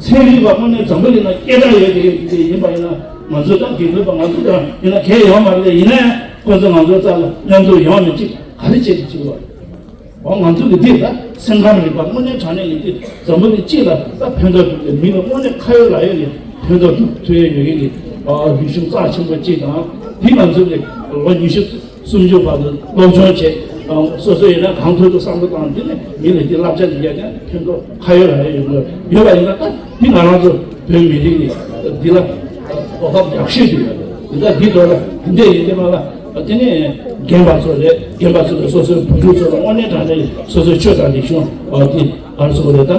ཚན་རིག་པ་དངོས་གནས་འཛམ་བུ་གླིང་ན་སྐད་གྲགས་ཡོད་དེ་ཡིན་པ་ཡིན་ན། ང་ཚོ་ད་དགེ་འདུན་པ་ང་ཚོ་ད་ཡིན་ན་གལ་ཡོད་མ་རེད། ཡིན་ན་ཡང་ཁོང་ཚོ་ང་ཚོ་རྩ་ལ་མཉམ་དུ་ཡོང་ནས་ཅིག་ག་རེ་བྱེད་དུ་བཅུག་པ། འོ་ང་ཚོ་གི་འདི་ད་སེམས་ཁམས་རིག་པ་དངོས་གནས་དྲང་གནས་ཡིན་དུས་འཛམ་བུ་གླིང་སྤྱི་ལ་ད་ཕན་ཐོགས་ཐུབ་པའི། མི་ལ་དངོས་གནས་ཁ་ཡོད་ལག་ཡོད་ཀྱི་ཕན་ཐོགས་ཐུབ་ཐུབ་ཡས་ཡོད་མཁན་གྱི་རིག་གཞུང་རྩ་ཆེན་པོ་གཅིག་དང་། འདི་ང་ཚོ་གི་ལོ་ཉི་ཤུ་སུམ་ཅུ་བར་དུ་སློབ་སྦྱོང་བྱས། སོ་སོ་ཡིན་ན་གང་ཐུབ་ཐུབ་བསམ་བློ་བཏང་། འདི་ནས་མི་ལ་འདི་བསླབ་བྱ་འདི་རྒྱག་ཀྱང་ཕན་ཐོགས་ཁ་ཡོད་ལག་ཡོད་ཡོང་གི་ཡོད་པ་ཡིན་ན། ད་འདི་ང་རང་ཚོ་བོད་མི་རིགས་ནི་འདི་ལ་གོ་སྐབས་ཡག་ཤོས་ཅིག་ཡོད་རེད། འདི་ལ་འདི་འགྲོ་ལ་འདི་འདྲས་ཡིན་དེ་མ་ལ། དེ་ནས་རྒན་པ་ཚོ་རེད། རྒན་པ་ཚོ་རེད། སོ་སོའི་བུ་ཕྲུག་ཚོ་ལ་དངོས་གནས་དྲང་གནས་སོ་སོའི་ཆོས་དང་རིག་གཞུང་འདི་ག་རེ་ཟེར་དགོས་རེད། ད་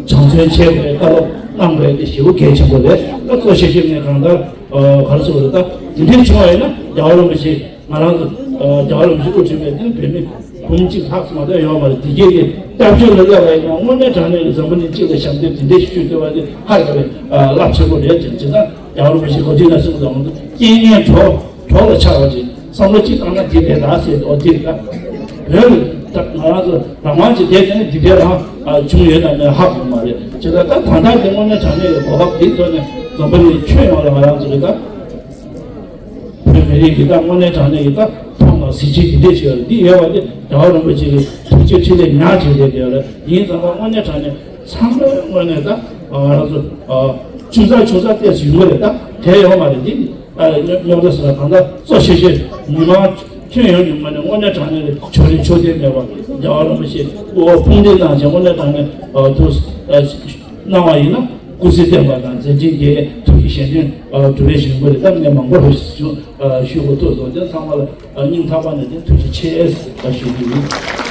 སྦྱང་བརྩོན་བྱེད་དགོས་རེད། བཀའ་སློབ་གནང་དགོས་རེད། དེ་ཞེ་པོ་གལ་ཆེན་པོ་རེད། ད་གཙོ་ཆེ་ཤོས་ནས་གང་ལྟར་ག་རེ་ཟེར་དགོས་རེད། ད་དེ་འདྲས་བྱུང་བ་ཡིན་ན་རྒྱལ་བ་རིན་པོ་ཆེ་ང་རང་ཚོ་རྒྱལ་བ་རིན་པོ་ཆེ་དབུ་ཁྲིད་པའི་དེ་བོད་མི་འབུམ་གཅིག་ལྷག་ཙམ་མ་གཏོགས་ཡོད་མ་རེད། དེ་གས་ཀྱི་སྐྱབས་བཅོལ་ལ་སླེབས་པ་ཡིན་ན་དངོས་གནས་དྲང་གནས་ཀྱི་འཛམ་བུ་གླིང་སྤྱི་ལ་ཞབས་འདེགས་དེ་འདྲས་ཞུ་ཐུབ་པ་དེ་ཧ་ལས་པའི་རླབས་ཆེན་པོ་རེད་ཅེས། བྱས་ཙང་རྒྱལ་བ་རིན་པོ་ཆེ་གོ་སྒྲིག་གནང་གསུངས་ཙང་། རྐྱེན་ངན་གྲོགས་གྲོགས་ལ་ཆགས་པ་ཅིག་བསམ་བློ་གཅིག་བཏང་ན་འགྲིག་རེད་ད་ཟེར། འོ་འདི་རེད། ད་བོད་ད་ང་རང་ཚོ་རང་དབང་ཅིག་བསྡད་ཀྱང་འདི་འདྲའི་རང་བྱུང་ཡོད་དམ་མེད་ཧ་གོ་མ་རེད། བྱས་ཙང་ད་ད་ལྟ་དེ་དངོས་གནས་དྲང་གནས་ཀྱི་གོ་སྐབས་འདི་ཐོག་ནས་འཛམ་བུ་གླིང་ཁྱོན་ཡོངས་ལ་ང་རང་ཚོ་གི་ད་བོད་མི་རིགས་ཀྱི་ད་དངོས་གནས་དྲང་གནས་ཀྱི་ད་ཕོངས་དང་གཟི་བརྗིད་འདི་འདྲས་ཞིག་ཡོད་རེད། འདི་ཡོད་པ་འདི་རྒྱལ་བ་རིན་པོ་ཆེ་གི་ཐུགས་རྗེ་ཕྲིན་ལས་ཉག་ཅིག་རེད། དེ་ཡོད་རེད། ཡིན་ཙང་ད་དངོས་གནས་དྲང་གནས་ཚང་མའི་ངོས་ནས་ད་ང་རང་ཚོ་ཆུང་ཙག་ཆུང་ཙག་ཏོག་ཙམ་ཡོང་གི་རེད། ད་དེ་ཡོད་མ་རེད། འདི་རྙོག་དྲ་ཟེར་བ་གང་ལྟར་གཙོ་ཆེ་ཤོས་མི་མང་ཁྱོན་ཡོངས་ཀྱི་ངོས་ནས་དངོས་གནས་དྲང་གནས་ཀྱི་ཕྱོགས་རིས་ཕྱོགས་འཐེན་མེད་པ་རྒྱལ་བ་རིན་པོ་ཆེ་སྐུ་འོ་དཔུང་འདེགས་གནང་བྱས་དངོས་གནས་དྲང་གནས་དུ་གནང་བ་ཡིན་ན། སྐུ་ཚེ་བརྟན་པ་དང་མཛད་འཕྲིན་རྒྱས། ཐུགས་ཀྱི་གཞན་དོན་འགྲུབ་པའི་གཞོན་པ་རེད། ད་ངས་མང་པོ་རེ་ཞུ་ཞུ་དགོས་ཐུག་སོང་། དེ་ཚང་མ་ལ་སྙིང་ཐག་པ་ནས་དེ་ཐུགས་རྗེ་ཆེ་ཞུ་རྒྱུ་ཡིན།